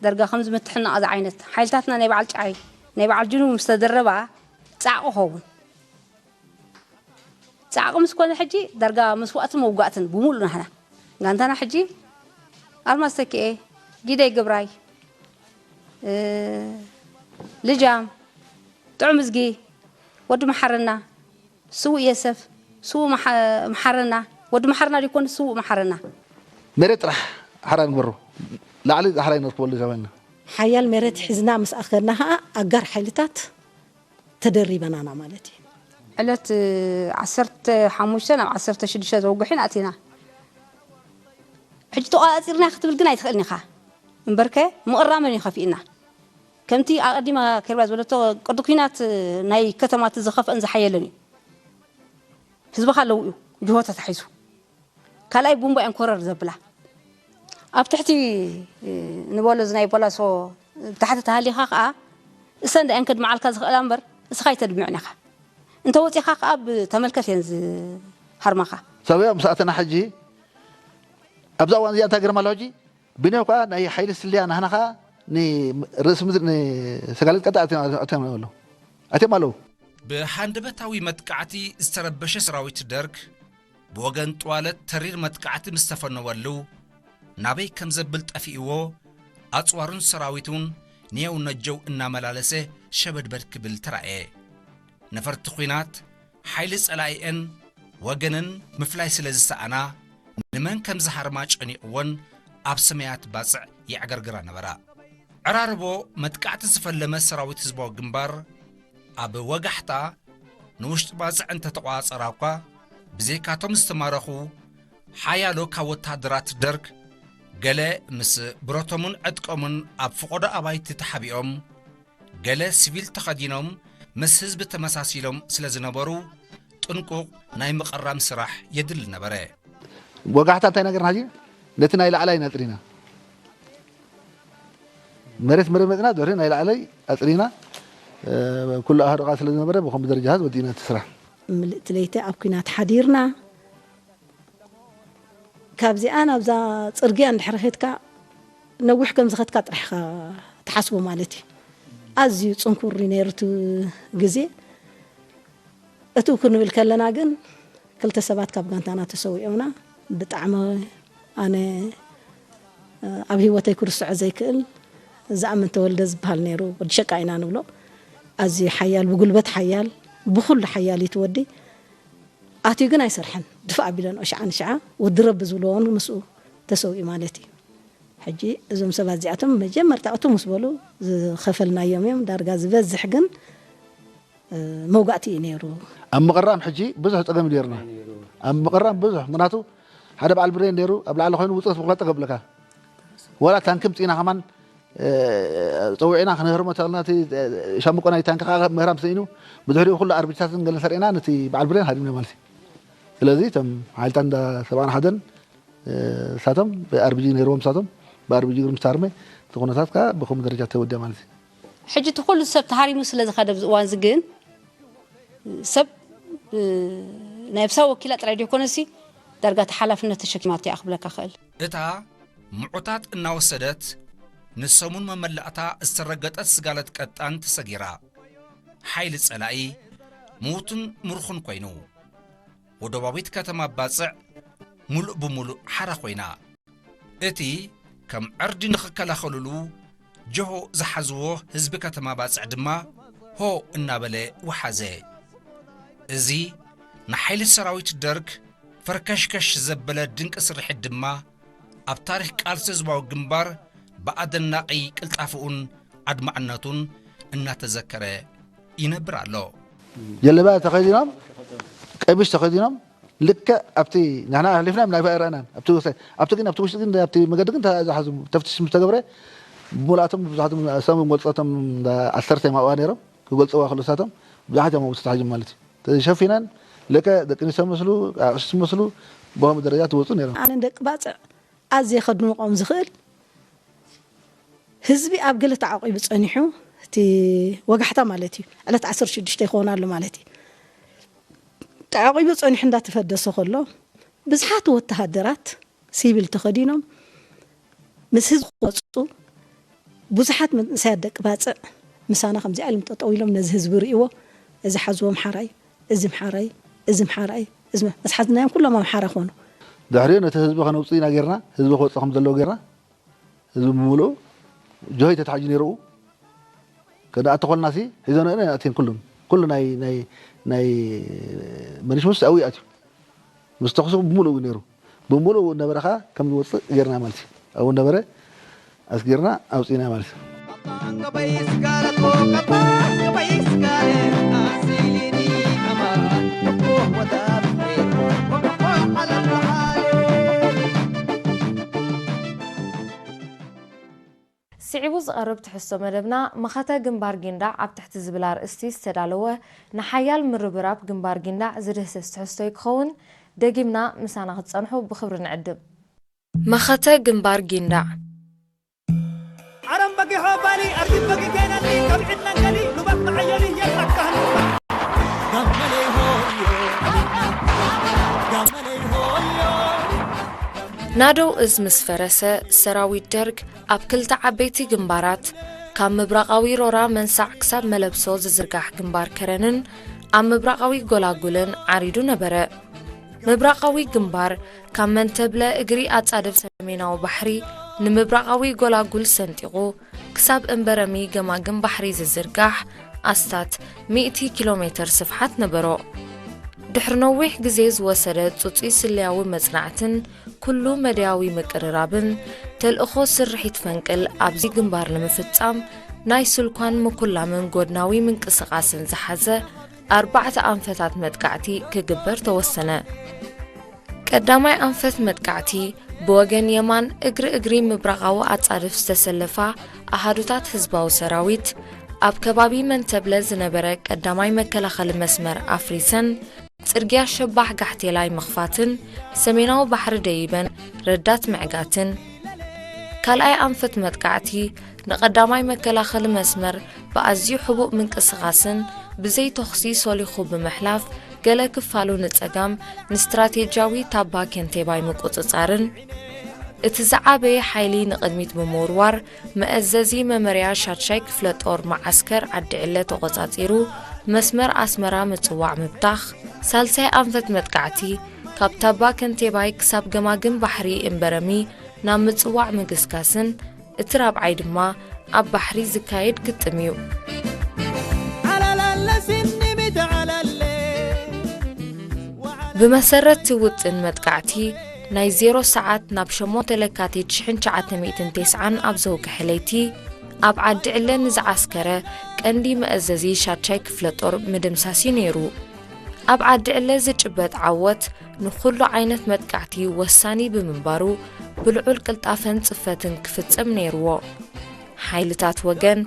ደርጋ ከም ዝምትሕና እዚ ዓይነት ሓይልታትና ናይ በዓል ጫይ፣ ናይ በዓል ጅኑብ ምስ ተደረባ ጻዕቂ ኸውን። ጻዕቂ ምስ ኮነ ሕጂ ዳርጋ መስዋእትን መውጋእትን ብምሉእ ናህና። ጋንታና ሕጂ ኣልማዝ ተኪኤ፣ ጊደይ ግብራይ፣ እ፣ ልጃም፣ ጥዑም እዝጊ፣ ወዲ መሓረና፣ ስዉእ የሰፍ፣ ስዉእ መሓ-፣ መሓረና፣ ወዲ መሓረና ዲኮን ስዉእ መሓረና። መሬት ጥራሕ ሓራ ንግበሮ። ላዕሊ ሓራ ይነርክበሉ ዘበና። ሓያል መሬት ሒዝና ምስ ኣኸድና ኸኣ ኣጋር ሓይልታት ተደሪበናና ማለት እዩ። ዕለት ዓሰርተ ሓሙሽተ ናብ ዓሰርተ ሽዱሽተ ተወግሒና ኣቲና። ሕጂ ተቋጻጺርና ክትብል ግን ኣይትኽእልን ኢኻ። እምበርከ ምቕራመን እዩ ከፊእና። ከምቲ ኣቐዲማ ከይርባ ዝበለቶ ቅዲ ኲናት ናይ ከተማት ዝኸፍአን ዝሓየለን እዩ። ህዝብኻ ኣለዉ እዩ ጅሆ ተታሒዙ። ካልኣይ ቡምባ እየን ኮረር ዘብላ። ኣብ ትሕቲ፣ እ፣ ንበሎ እዚ ናይ ቦላሶ ብታሕቲ ተሃሊኻ ከኣ እሰን ደኣን ከድምዓልካ ዝኽእላ እምበር እስኻ ኣይተድምዕን ኢኻ። እንተ ወጺኻ ከኣ ብተመልከት እየን ዝሃርማኻ። ሰብያ ምስ ኣተና ሕጂ ኣብዛ እዋን እዚኣ እንታይ ገርማ ኣሎ ሕጂ? ብንዮ ከኣ ናይ ሓይሊ ስልያ ናህና ከኣ ንርእሲ ምድሪ ንሰጋለት ቀጣ ኣትዮም ኣለዉ። ኣትዮም ኣለዉ። ብሃንደበታዊ መጥቃዕቲ ዝተረበሸ ሰራዊት ደርግ ብወገን ጥዋለት ተሪር መጥቃዕቲ ምስ ተፈነወሉ፣ ናበይ ከም ዘብል ጠፊእዎ፣ ኣጽዋሩን ሰራዊቱን ንየው ነጀው እናመላለሰ ሸበድበድ ክብል ተራእየ። ነፈርቲ ኲናት፣ ሓይሊ ጸላኢአን ወገነን ምፍላይ ስለ ዝሰኣና፣ ንመን ከም ዝሃርማ ጨኒቕወን ኣብ ሰማያት ባጽዕ የዕገርግራ ነበራ። ዕራርቦ መጥቃዕቲ ዝፈለመ ሰራዊት ህዝባዊ ግንባር፣ ኣብ ወጋሕታ ንውሽጢ ባጽዕ እንተተቋጸራ እኳ፣ ብዘይካቶም ዝተማረኹ ሓያሎ ካብ ወተሃደራት ደርግ፣ ገለ ምስ ብረቶምን ዕጥቆምን ኣብ ፈቐዶ ኣባይቲ ተሓቢኦም፣ ገለ ሲቪል ተኸዲኖም ምስ ህዝቢ ተመሳሲሎም ስለ ዝነበሩ፣ ጥንቁቕ ናይ ምቕራም ስራሕ የድሊ ነበረ። ወጋሕታ እንታይ ነገርና ሕጂ? ነቲ ናይ ላዕላይ ነጽሪና። መሬት መሬት መጽና፣ ድሕሪ ናይ ላዕላይ ኣጽሪና። እ፣ ኩሉ ኣህዶ ቃ ስለ ዝነበረ፣ ብኸምኡ ደረጃ ወዲእና እቲ ስራሕ። ምልእቲ ለይቲ ኣብ ኲናት ሓዲርና። ካብዚኣ ናብዛ ጽርግያ እንድሕር ኸድካ፣ ነዊሕ ከም ዝኸድካ ጥራሕ ኢኻ ትሓስቦ ማለት እዩ። ኣዝዩ ጽንኩር እዩ ነይሩ እቲ ግዜ። እትው ክንብል ከለና ግን፣ ክልተ ሰባት ካብ ጋንታና ተሰዊኦምና። ብጣዕሚ ኣነ፣ እ፣ ኣብ ህይወተይ ክርስዖ ዘይክእል፣ ዝኣምን ተወልደ ዝበሃል ነይሩ፣ ወዲ ሸቃ ኢና ንብሎ። ኣዝዩ ሓያል፣ ብጉልበት ሓያል፣ ብኹሉ ሓያል እዩ እቲ ወዲ። ኣትዩ ግን ኣይሰርሐን። ድፋእ ኣቢለንኦ ሽዓ ንሽዓ፣ ወዲ ረቢ ዝብልዎ እውን ምስኡ ተሰዊኡ ማለት እዩ። ሕጂ እዞም ሰባት እዚኣቶም መጀመርታ እቱ ምስ በሉ ዝኸፈልናዮም እዮም። ዳርጋ ዝበዝሕ ግን፣ እ፣ መውጋእቲ እዩ ነይሩ። ኣብ ምቕራም ሕጂ ብዙሕ ጸገም እዩ ነይሩና። ኣብ ምቕራም ብዙሕ፣ ምኽንያቱ ሓደ በዓል ብሬን ነይሩ፣ ኣብ ላዕሊ ኮይኑ ውጽእ ብቑራጽ ገብለካ። ዋላ ታንኪ ምጽኢና ከማን፣ እ፣ ጸዊዕና ክንህርሞ ተልና፣ እቲ፣ እ፣ ሻምቆ ናይ ታንኪ ከኣ ምህራም ስኢኑ፣ ብድሕሪኡ ኩሉ ኣርቢታትን ገለን ሰሪዕና ነቲ በዓል ብሬን ሃዲምና ማለት እዩ። ስለዚ እቶም ሓይልታት እንዳ ሰብዓን ሓደን፣ እ፣ እሳቶም ብኣርቢጂ ነይርዎም፣ እሳቶም ብኣርቢጂ እግሪ ምስ ተሃርመ፣ እቲ ኩነታት ከኣ ብኸምኡ ደረጃ ተወዲኣ ማለት እዩ። ሕጂ እቲ ኩሉ ሰብ ተሃሪሙ ስለ ዝኸደ ኣብዚ እዋን እዚ ግን፣ ሰብ፣ እ፣ ናይ ብሳ ወኪላ ጥራይ ዶ ይኮነሲ ዳርጋ እቲ ሓላፍነት ተሸኪማቶ እያ ክብለካ ክእል። እታ ምዑታት እናወሰደት ንሰሙን መመላእታ ዝተረገጠት ስጋለት ቀጣን ተሰጊራ። ሓይሊ ጸላኢ ምዉትን ምሩኽን ኮይኑ፣ ወደባዊት ከተማ ባጽዕ ሙሉእ ብሙሉእ ሓራ ኮይና። እቲ ከም ዕርዲ ንኽከላኸሉሉ ጀሆ ዝሓዝዎ ህዝቢ ከተማ ባጽዕ ድማ ሆ እናበለ ወሓዘ። እዚ ንሓይሊ ሰራዊት ደርግ ፈርከሽከሽ ዘበለ ድንቂ ስርሒት ድማ ኣብ ታሪኽ ቃልሲ ህዝባዊ ግንባር ብኣደናቒ ቅልጣፈኡን ኣድማዕነቱን እናተዘከረ ይነብር ኣሎ። ጀለብያ ተኸዲኖም፣ ቀሚሽ ተኸዲኖም፣ ልክዕ ኣብቲ ንሕና ኣሕሊፍና ናይ ረኣናን ኣብቲ ወሳኝ፣ ኣብቲ ግን፣ ኣብቲ ውሽጢ ግን፣ ኣብቲ መገዲ ግን ተዛሓዙ ተፍትሽ ምስ ተገብረ፣ ብሙሉኣቶም ብዙሓቶም ሰም ገልጾቶም ዓሰርተ እዮም ኣብኣ ነይሮም፣ ክገልጽዋ ከሎ እሳቶም ብዙሓት እዮም ኣብኡ ተታሒዞም ማለት እዩ። ተሸፊነን፣ ልክዕ ደቂ ኣንስትዮ መስሉ፣ ኣቕሽቲ መስሉ፣ ብኸምኡ ደረጃ ትወጹ ነይሮም። ኣነ ንደቂ ባጽዕ ኣዝየ ከድንቖም ዝኽእል፣ ህዝቢ ኣብ ገለ ተዓቂቡ ጸኒሑ፣ እቲ ወጋሕታ ማለት እዩ። ዕለት ዓሰርተ ሽዱሽተ ይኸውን ኣሎ ማለት እዩ። ተዓቂቡ ጸኒሑ እንዳተፈደሰ ከሎ፣ ብዙሓት ወተሃደራት ሲቪል ተኸዲኖም ምስ ህዝቢ ክወፁ፣ ብዙሓት መንእሰያት ደቂ ባጽዕ ምሳና ከምዚኣ ኢሎም ጠጠው ኢሎም ነዚ ህዝቢ ርእይዎ፣ እዚ ሓዝዎ ምሓራይ፣ እዚ ምሓራይ፣ እዚ ምሓራይ፣ እዚ መ-፣ ምስ ሓዝናዮም ኩሎም ኣምሓራ ኮኑ። ድሕሪኡ ነቲ ህዝቢ ከነውፅእ ኢና ጌርና፣ ህዝቢ ክወፅእ ከም ዘለዎ ጌርና፣ ህዝቢ ብምሉኡ ጆሆይ ተታሒዙ ነይሩ። ከነኣቲ ኮልና ሲ ሒዞ ነነ ኣትየን ኩሉን፣ ኩሉ ናይ፣ ናይ፣ ናይ መኒሽሙስ ኣብኡ ኣትዩ። ምስ ተኹሱ ብምሉኡ ነይሩ። ብምሉኡ ነበረ ኸዓ ከም ዝወፅእ ጌርና ማለት እዩ። ኣብኡ ነበረ ኣስጊርና ኣውፂና ማለት እዩ። ስዒቡ ዝቐርብ ትሕዝቶ መደብና፣ መኸተ ግንባር ጊንዳዕ ኣብ ትሕቲ ዝብል ኣርእስቲ ዝተዳለወ ንሓያል ምርብራብ ግንባር ጊንዳዕ ዝድህስስ ትሕዝቶ እዩ ክኸውን። ደጊምና ምሳና ክትጸንሑ ብኽብሪ ንዕድም። መኸተ ግንባር ጊንዳዕ። ዓረም በጊሖ ባሊ ኣርጊት በጊ ኬነኒ ከብዒት መንገዲ ሉባክ መዓየኒ የላካህን ናደው እዝ ምስ ፈረሰ፣ ሰራዊት ደርግ ኣብ ክልተ ዓበይቲ ግንባራት፣ ካብ ምብራቓዊ ሮራ መንሳዕ ክሳብ መለብሶ ዝዝርጋሕ ግንባር ከረንን ኣብ ምብራቓዊ ጎላጉልን ዓሪዱ ነበረ። ምብራቓዊ ግንባር ካብ መንተብለ እግሪ ኣጻድፍ ሰሜናዊ ባሕሪ ንምብራቓዊ ጎላጉል ሰንጢቑ ክሳብ እምበረሚ ገማግም ባሕሪ ዝዝርጋሕ ኣስታት ሚእቲ ኪሎ ሜተር ስፍሓት ነበሮ። ድሕሪ ነዊሕ ግዜ ዝወሰደ ጽጹይ ስለያዊ መጽናዕትን ኩሉ መደያዊ ምቅርራብን፣ ተልእኾ ስርሒት ፈንቅል ኣብዚ ግንባር ንምፍጻም ናይ ስልኳን ምኩላምን ጎድናዊ ምንቅስቓስን ዝሓዘ ኣርባዕተ ኣንፈታት መጥቃዕቲ ክግበር ተወሰነ። ቀዳማይ ኣንፈት መጥቃዕቲ ብወገን የማን እግሪ እግሪ ምብራቓዊ ኣጻድፍ ዝተሰለፋ ኣሃዱታት ህዝባዊ ሰራዊት፣ ኣብ ከባቢ መንተብለ ዝነበረ ቀዳማይ መከላኸሊ መስመር ኣፍሪሰን፣ ጽርግያ ሸባሕ ጋሕቴላይ ምኽፋትን ሰሜናዊ ባሕሪ ደይበን ረዳት ምዕጋትን። ካልኣይ ኣንፈት መጥቃዕቲ ንቐዳማይ መከላኸሊ መስመር ብኣዝዩ ሕቡእ ምንቅስቓስን ብዘይ ተኹሲ ሶሊኹ ብምሕላፍ፣ ገለ ክፋሉ ንጸጋም ንስትራቴጂያዊ ታባ ኬንቴባይ ምቁጽጻርን፣ እቲ ዝዓበየ ሓይሊ ንቕድሚት ብምውርዋር፣ መእዘዚ መመርያ ሻድሻይ ክፍለ ጦር መዓስከር ዓዲ ዕለ ተቖጻጺሩ መስመር ኣስመራ ምጽዋዕ ምብታኽ። ሳልሳይ ኣንፈት መጥቃዕቲ ካብ ታባ ከንቴባይ ክሳብ ገማግም ባሕሪ እምበረሚ ናብ ምጽዋዕ ምግስጋስን፣ እቲ ራብዓይ ድማ ኣብ ባሕሪ ዝካየድ ግጥም እዩ። ብመሰረት እቲ ውጥን መጥቃዕቲ፣ ናይ ዜሮ ሰዓት ናብ ሸሞንተ ለካቲት ሽሕን ትሽዓተ ሚእትን ተስዓን ኣብ ዘውግሐ ለይቲ፣ ኣብ ዓዲ ዕለ ንዝዓስከረ ቀንዲ መእዘዚ ሻድሻይ ክፍለ ጦር ምድምሳስ እዩ ነይሩ። ኣብ ዓዲ ዕለ ዝጭበጥ ዓወት ንኹሉ ዓይነት መጥቃዕቲ ወሳኒ ብምንባሩ፣ ብልዑል ቅልጣፈን ጽፈትን ክፍጸም ነይርዎ። ሓይልታት ወገን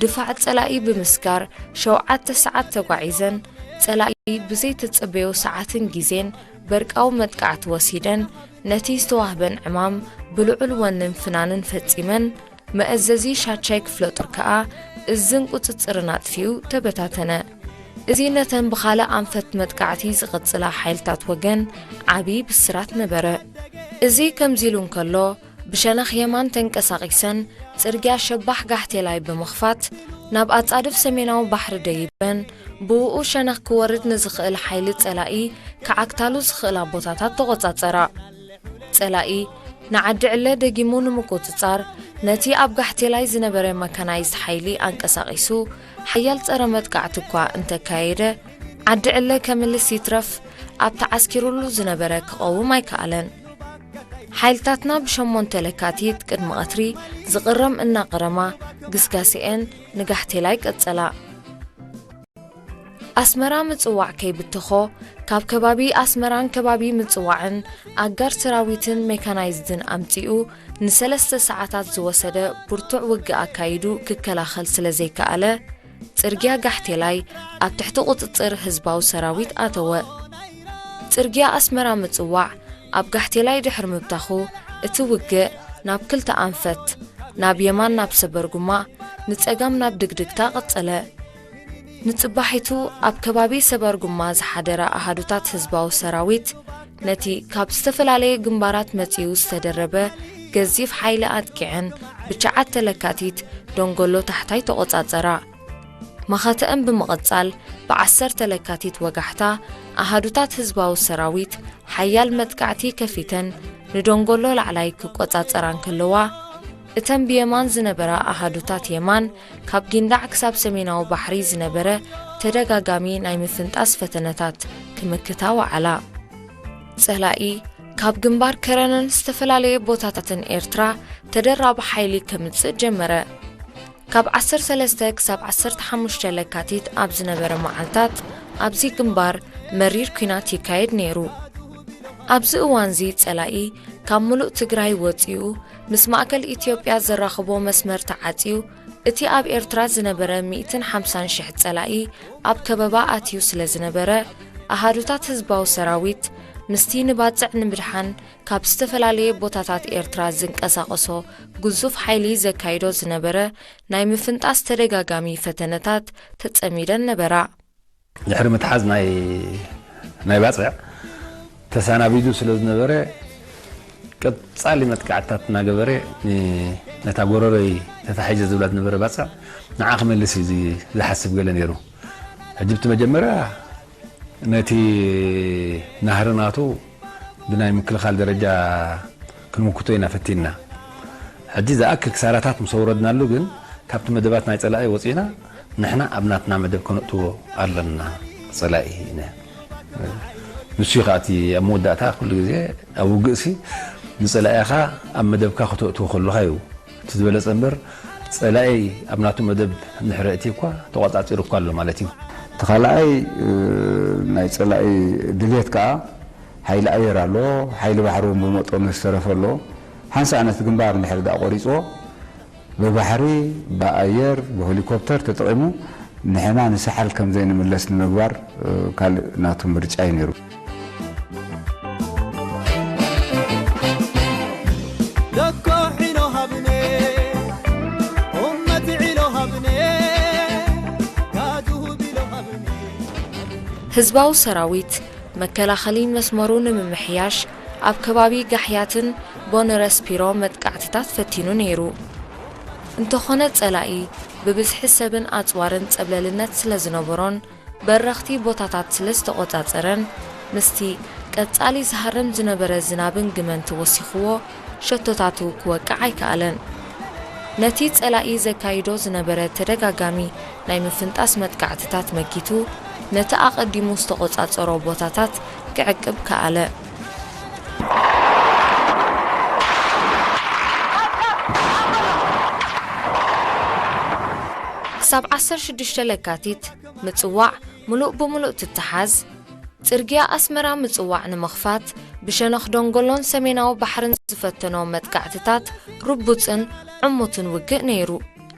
ድፋዕ ጸላኢ ብምስጋር ሸውዓተ ሰዓት ተጓዒዘን፣ ጸላኢ ብዘይተጸበዮ ሰዓትን ግዜን በርቃዊ መጥቃዕቲ ወሲደን፣ ነቲ ዝተዋህበን ዕማም ብልዑል ወንን ፍናንን ፈጺመን፣ መእዘዚ ሻድሻይ ክፍለ ጦር ከኣ እዝን ቁጽጽርን ኣጥፊኡ ተበታተነ። እዚ ነተን ብኻልእ ኣንፈት መጥቃዕቲ ዝቕጽላ ሓይልታት ወገን ዓቢ ብስራት ነበረ። እዚ ከምዚ ኢሉ እንከሎ፣ ብሸነኽ የማን ተንቀሳቒሰን ጽርግያ ሸባሕ ጋሕቴላይ ብምኽፋት፣ ናብ ኣጻድፍ ሰሜናዊ ባሕሪ ደይበን፣ ብእኡ ሸነኽ ክወርድ ንዝኽእል ሓይሊ ጸላኢ ክዓግታሉ ዝኽእላ ቦታታት ተቖጻጸራ። ጸላኢ ንዓዲ ዕለ ደጊሙ ንምቁጽጻር፣ ነቲ ኣብ ጋሕቴላይ ዝነበረ መካናይዝድ ሓይሊ ኣንቀሳቒሱ፣ ሓያል ጸረ መጥቃዕቲ እኳ እንተካየደ፣ ዓዲ ዕለ ከምልስ ይትረፍ፣ ኣብ ተዓስኪሩሉ ዝነበረ ክቐውም ኣይከኣለን። ሓይልታትና ብሸሞንተ ለካቲት ቅድሚ ቀትሪ ዝቕረም እናቐረማ ግስጋሴአን ንጋሕቴላይ ቀጸላ። ኣስመራ ምጽዋዕ ከይብተኾ፣ ካብ ከባቢ ኣስመራን ከባቢ ምጽዋዕን ኣጋር ሰራዊትን ሜካናይዝድን ኣምጺኡ፣ ንሰለስተ ሰዓታት ዝወሰደ ብርቱዕ ውግእ ኣካይዱ ክከላኸል ስለ ዘይከኣለ፣ ጽርግያ ጋሕቴላይ ኣብ ትሕቲ ቁጽጽር ህዝባዊ ሰራዊት ኣተወ። ጽርግያ ኣስመራ ምጽዋዕ ኣብ ጋሕቴላይ ድሕሪ ምብታኹ፣ እቲ ውግእ ናብ ክልተ ኣንፈት፣ ናብ የማን ናብ ሰበርጉማ፣ ንጸጋም ናብ ድግድግታ ቀጸለ። ንጽባሒቱ ኣብ ከባቢ ሰበርጉማ ዝሓደረ ኣሃዱታት ህዝባዊ ሰራዊት፣ ነቲ ካብ ዝተፈላለየ ግንባራት መጺኡ ዝተደረበ ገዚፍ ሓይሊ ኣጥቂዐን፣ ብትሽዓተ ለካቲት ደንጎሎ ታሕታይ ተቖጻጸራ። መኸተኣን ብምቕጻል፣ ብዓሰርተ ለካቲት ወጋሕታ፣ ኣሃዱታት ህዝባዊ ሰራዊት ሓያል መጥቃዕቲ ከፊተን ንደንጎሎ ላዕላይ ክቆጻጸራ እንከለዋ፣ እተን ብየማን ዝነበራ ኣሃዱታት የማን፣ ካብ ጊንዳዕ ክሳብ ሰሜናዊ ባሕሪ ዝነበረ ተደጋጋሚ ናይ ምፍንጣስ ፈተነታት ክምክታ ወዓላ። ጸላኢ ካብ ግንባር ከረንን ዝተፈላለየ ቦታታትን ኤርትራ ተደራቢ ሓይሊ ከምጽእ ጀመረ። ካብ ዓሰርተ ሰለስተ ክሳብ ዓሰርተ ሓሙሽተ ለካቲት ኣብ ዝነበረ መዓልታት፣ ኣብዚ ግንባር መሪር ኲናት ይካየድ ነይሩ። ኣብዚ እዋንዚ ጸላኢ ካብ ምሉእ ትግራይ ወጺኡ፣ ምስ ማእከል ኢትዮጵያ ዘራኽቦ መስመር ተዓጽዩ፣ እቲ ኣብ ኤርትራ ዝነበረ ሚእትን ሓምሳን ሽሕ ጸላኢ ኣብ ከበባ ኣትዩ ስለ ዝነበረ፣ ኣሃዱታት ህዝባዊ ሰራዊት ምስቲ ንባጽዕ ንምድሓን ካብ ዝተፈላለየ ቦታታት ኤርትራ ዝንቀሳቐሶ ግዙፍ ሓይሊ ዘካይዶ ዝነበረ ናይ ምፍንጣስ ተደጋጋሚ ፈተነታት ተጸሚደን ነበራ። ድሕሪ ምትሓዝ ናይ፣ ናይ ባጽዕ ተሰናቢዱ ስለ ዝነበረ፣ ቀጻሊ መጥቃዕትታት እናገበረ፣ ን-፣ ነታ ጎረሮይ ተታሒዘ ዝብላ ዝነበረ ባጽዕ ንዓ ክመልስ እዩ ዚ-፣ ዝሓስብ ገለ ነይሩ። ሕጂ፣ ብቲ መጀመርያ ነቲ ናህሪ ናቱ ብናይ ምክልኻል ደረጃ ክንምክቶ ኢና ፈቲንና። ሕጂ ዝኣክል ክሳራታት ምስ ኣውረድናሉ ግን፣ ካብቲ መደባት ናይ ጸላኢ ወጺእና፣ ንሕና ኣብ ናትና መደብ ከነእትዎ ኣለና ጸላኢ ኢልና። ንሱ እዩ ከኣ እቲ ኣብ መወዳእታ ኩሉ ግዜ ኣብ ውግእሲ ንጸላኢኻ ኣብ መደብካ ከተእትዎ ከለኻ እዩ እቲ ዝበለጸ እምበር፣ ጸላኢ ኣብ ናቱ መደብ እንድሕር ኣእትዩ እኳ ተቖጻጺሩ እኳ ኣሎ ማለት እዩ። እቲ ካልኣይ፣ እ፣ ናይ ጸላኢ ድሌት ከኣ፣ ሓይሊ ኣየር ኣሎ፣ ሓይሊ ባሕሪ እውን ብመጠኑ ዝተረፈ ኣሎ። ሓንሳእ ነቲ ግንባር እንድሕር ደኣ ቆሪጽዎ፣ ብባሕሪ፣ ብኣየር፣ ብሄሊኮፕተር ተጠቒሙ ንሕና ንሳሕል ከም ዘይንምለስ ንምግባር፣ እ፣ ካልእ ናቱ ምርጫ እዩ ነይሩ። ደኮሕ ኢሎ ሃብኔ፣ ኡመት ኢሎ ሃብኔ፣ ጋድሁብ ኢሎ ሃብኔ። ህዝባዊ ሰራዊት መከላኸሊ መስመሩ ንምምሕያሽ ኣብ ከባቢ ጋሕያትን ቦነረስፒሮ መጥቃዕትታት ፈቲኑ ነይሩ። እንተኾነ ጸላኢ ብብዝሒ ሰብን ኣጽዋርን ጸብለልነት ስለ ዝነበሮን በረኽቲ ቦታታት ስለ ዝተቖጻጸረን፣ ምስቲ ቀጻሊ ዝሃርም ዝነበረ ዝናብን ግመን ተወሲኽዎ፣ ሸቶታቱ ክወቅዕ ኣይከኣለን። ነቲ ጸላኢ ዘካይዶ ዝነበረ ተደጋጋሚ ናይ ምፍንጣስ መጥቃዕትታት መኪቱ፣ ነቲ ኣቐዲሙ ዝተቖጻጸሮ ቦታታት ክዕቅብ ከኣለ። ክሳብ ዓሰርተ ሽዱሽተ ለካቲት፣ ምጽዋዕ ምሉእ ብምሉእ ትተሓዝ፣ ጽርግያ ኣስመራ ምጽዋዕ ንምኽፋት ብሸነኽ ደንጎሎን ሰሜናዊ ባሕርን ዝፈተኖ መጥቃዕትታት ርቡጽን ዕሙትን ውግእ ነይሩ።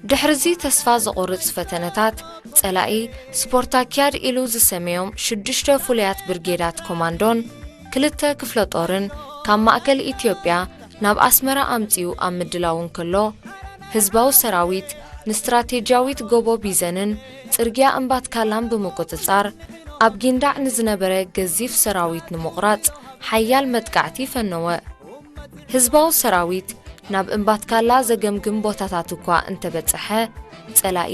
ድሕሪዚ ተስፋ ዘቑርጽ ፈተነታት፣ ጸላኢ ስፖርታኪያድ ኢሉ ዝሰመዮም ሽዱሽተ ፍሉያት ብርጌዳት ኮማንዶን ክልተ ክፍለ ጦርን ካብ ማእከል ኢትዮጵያ ናብ ኣስመራ ኣምጺኡ ኣብ ምድላው እንከሎ፣ ህዝባዊ ሰራዊት ንስትራቴጂያዊት ጎቦ ቢዘንን ጽርግያ እምባትካላን ብምቁጽጻር፣ ኣብ ጊንዳዕ ንዝነበረ ገዚፍ ሰራዊት ንምቑራጽ ሓያል መጥቃዕቲ ፈነወ። ህዝባዊ ሰራዊት ናብ እምባትካላ ዘገምግም ቦታታት እኳ እንተበጸሐ፣ ጸላኢ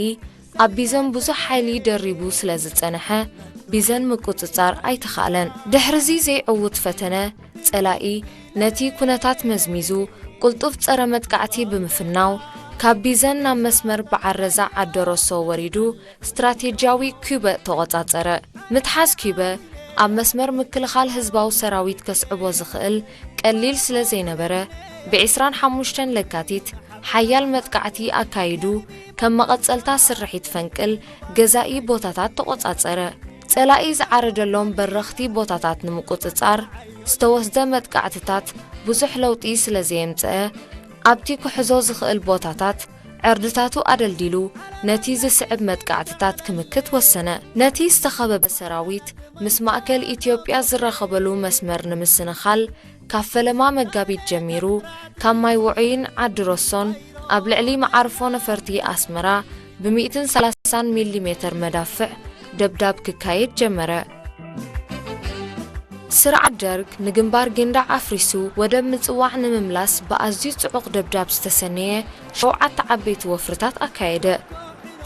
ኣብ ቢዘን ብዙሕ ሓይሊ ደሪቡ ስለ ዝጸንሐ፣ ቢዘን ምቁጽጻር ኣይተኻእለን። ድሕሪዚ ዘይዕዉት ፈተነ፣ ጸላኢ ነቲ ኩነታት መዝሚዙ፣ ቅልጡፍ ጸረ መጥቃዕቲ ብምፍናው፣ ካብ ቢዘን ናብ መስመር ብዓረዛ ዓደሮሶ ወሪዱ፣ ስትራቴጂያዊ ኪበ ተቖጻጸረ። ምትሓዝ ኪበ ኣብ መስመር ምክልኻል ህዝባዊ ሰራዊት ከስዕቦ ዝኽእል ቀሊል ስለ ዘይነበረ፣ ብዒስራን ሓሙሽተን ለካቲት ሓያል መጥቃዕቲ ኣካይዱ፣ ከም መቐጸልታ ስርሒት ፈንቅል ገዛኢ ቦታታት ተቖጻጸረ። ጸላኢ ዝዓረደሎም በረኽቲ ቦታታት ንምቁጽጻር ዝተወስደ መጥቃዕትታት ብዙሕ ለውጢ ስለ ዘየምጽአ፣ ኣብቲ ክሕዞ ዝኽእል ቦታታት ዕርድታቱ ኣደልዲሉ ነቲ ዝስዕብ መጥቃዕትታት ክምክት ወሰነ። ነቲ ዝተኸበበ ሰራዊት ምስ ማእከል ኢትዮጵያ ዝራኸበሉ መስመር ንምስንኻል፣ ካብ ፈለማ መጋቢት ጀሚሩ፣ ካብ ማይ ውዑይን ዓዲ ሮሶን ኣብ ልዕሊ መዓርፎ ነፈርቲ ኣስመራ ብ ሚእትን ሰላሳን ሚሊሜተር መዳፍዕ ደብዳብ ክካየድ ጀመረ። ስርዓት ደርግ ንግንባር ጊንዳዕ ኣፍሪሱ ወደብ ምጽዋዕ ንምምላስ ብኣዝዩ ጽዑቕ ደብዳብ ዝተሰነየ ሸውዓተ ዓበይቲ ወፍርታት ኣካየደ።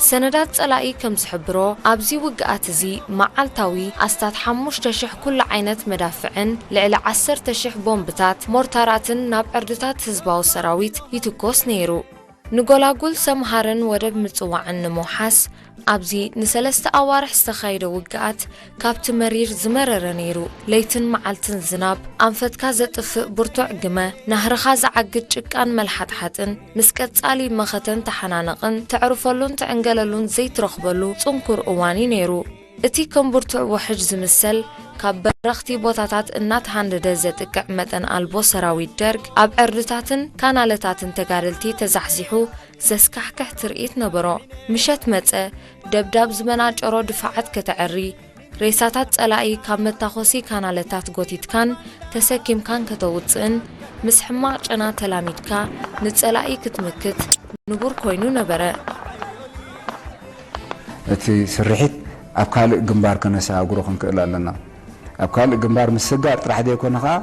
ሰነዳት ጸላኢ ከም ዝሕብሮ፣ ኣብዚ ውግኣት እዚ መዓልታዊ ኣስታት ሓሙሽተ ሽሕ ኩሉ ዓይነት መዳፍዕን ልዕሊ ዓሰርተ ሽሕ ቦምብታት ሞርታራትን ናብ ዕርድታት ህዝባዊ ሰራዊት ይትኮስ ነይሩ። ንጎላጉል ሰምሃርን ወደብ ምጽዋዕን ንምውሓስ ኣብዚ ንሰለስተ ኣዋርሕ ዝተኻየደ ውግኣት ካብቲ መሪር ዝመረረ ነይሩ። ለይትን መዓልትን ዝናብ፣ ኣንፈትካ ዘጥፍእ ብርቱዕ ግመ፣ ናህርኻ ዝዓግት ጭቃን መልሓጥሓጥን፣ ምስ ቀጻሊ መኸተን ተሓናነቕን ተዕርፈሉን ትዕንገለሉን ዘይትረኽበሉ ጽንኩር እዋን እዩ ነይሩ። እቲ ከም ብርቱዕ ውሕጅ ዝምሰል ካብ በረኽቲ ቦታታት እናተሃንደደ ዘጥቅዕ መጠን ኣልቦ ሰራዊት ደርግ፣ ኣብ ዕርድታትን ካናለታትን ተጋደልቲ ተዛሕዚሑ ዘስካሕክሕ ትርኢት ነበሮ። ምሸት መጸ፣ ደብዳብ ዝመናጨሮ ድፋዓት ከተዐሪ፣ ሬሳታት ጸላኢ ካብ መታኾሲ ካናለታት ጎቲትካን ተሰኪምካን ከተውጽእን፣ ምስ ሕማቕ ጨና ተላሚድካ ንጸላኢ ክትምክት ንቡር ኮይኑ ነበረ። እቲ ስርሒት ኣብ ካልእ ግንባር ከነሰጋግሮ ክንክእል ኣለና። ኣብ ካልእ ግንባር ምስጋር ጥራሕ ዘይኮነ ኸኣ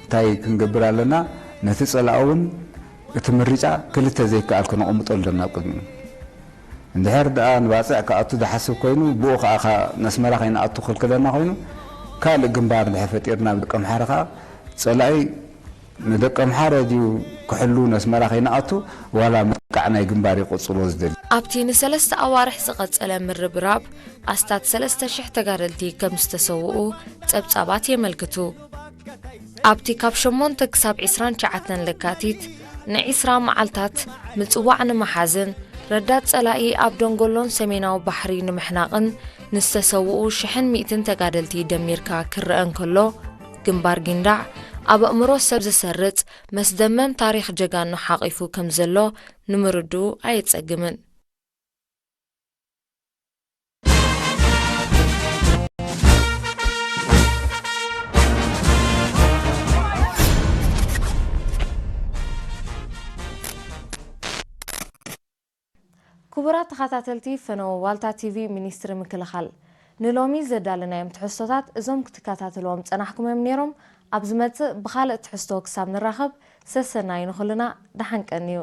እንታይ ክንገብር ኣለና? ነቲ ጸላኢ እውን እቲ ምርጫ ክልተ ዘይከኣል ከነቐምጦ ኣለና ኣብ ቅድሚኡ። እንድሕር ደኣ ንባጽዕ ክኣቱ ዝሓስብ ኮይኑ፣ ብኡ ኸኣ ኻ-፣ ነስመራ ከይንኣቱ ክልክለና ኮይኑ፣ ካልእ ግንባር እንድሕር ፈጢርና ኣብ ደቀ ምሓረ ኸኣ ጸላኢ ንደቀ ምሓረ ድዩ ክሕሉ ነስመራ ከይንኣቱ፣ ዋላ ምጥቃዕ ናይ ግንባር ይቕጽሎ ዝደሊ? ኣብቲ ንሰለስተ ኣዋርሕ ዝቐጸለ ምርብራብ፣ ኣስታት ሰለስተ ሽሕ ተጋደልቲ ከም ዝተሰውኡ ጸብጻባት የመልክቱ። ኣብቲ ካብ ሸሞንተ ክሳብ ዕስራን ትሽዓተን ለካቲት ንዒስራ መዓልታት ምጽዋዕ ንምሓዝን ረዳት ጸላኢ ኣብ ደንጎሎን ሰሜናዊ ባሕሪ ንምሕናቕን ንዝተሰውኡ ሽሕን ሚእትን ተጋደልቲ ደሚርካ ክረአ እንከሎ፣ ግንባር ጊንዳዕ ኣብ ኣእምሮ ሰብ ዝሰርጽ መስደመም ታሪኽ ጀጋኑ ሓቒፉ ከም ዘሎ ንምርድኡ ኣየጸግምን። ክቡራት ተኸታተልቲ ፈነወ ዋልታ ቲቪ፣ ሚኒስትሪ ምክልኻል ንሎሚ ዘዳለናዮም ትሕዝቶታት እዞም ክትከታተልዎም ጸናሕኩም እዮም ነይሮም። ኣብ ዝመጽእ ብኻልእ ትሕዝቶ ክሳብ ንራኸብ ሰሰናዩ ንኹልና፣ ደሓን ቀንዩ።